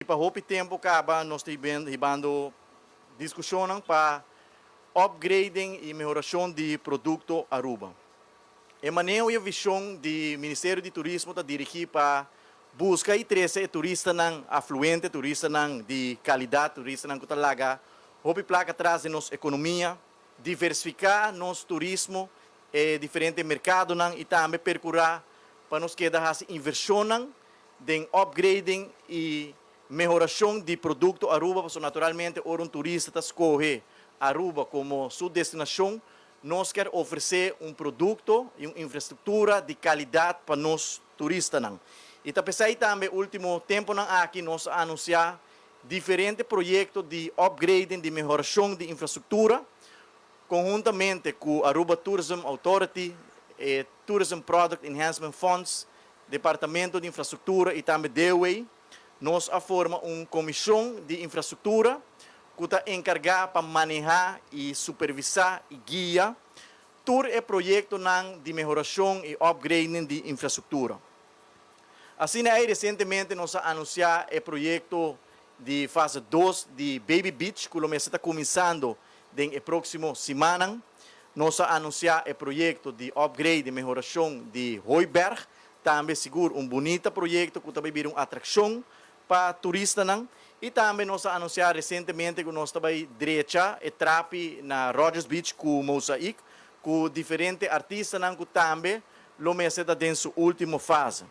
Pa hopi tempo caba nos ta hibando discusion pa upgrading y mehoracion di producto Aruba. E maneho y vision di Ministerio di Turismo ta dirigi pa busca y trece turistanan afluente, turistanan di calidad, turistanan cu ta laga hopi placa atras den nos economia, diversifica nos turismo, diferente mercadonan y tambe percura pa nos keda haci inversion den upgrading y mehoracion di producto Aruba, pasobra naturalmente ora un turista ta scoge Aruba como su destinacion, nos kier ofrece un producto y un infrastructura di calidad pa nos turistanan. Y ta pesey tambe ultimo temponan aki nos a anuncia diferente proyecto di upgrading, di mehoracion di infrastructura, conhuntamente cu Aruba Tourism Authority, Tourism Product Enhancement Funds, Departamento di Infrastructura y tambe DOW, nos a forma un comision di infrastructura cu ta encarga pa maneha y supervisa y guia tur e proyectonan di mehoracion y upgrading di infrastructura. Asina, ey recientemente nos a anuncia e proyecto di fase 2 di Baby Beach, cu ta cuminsando den proximo siman. Nos a anuncia e proyecto di upgrade y mehoracion di Hooiberg, tambe sigur un bunita proyecto cu tambe ta un atraccion pa turistanan. Y tambe nos a anuncia recientemente cu nos tambe a drecha e trapi na Rogers Beach cu mosaic, cu diferente artistanan, cu tambe lo mester ta den su ultimo fase.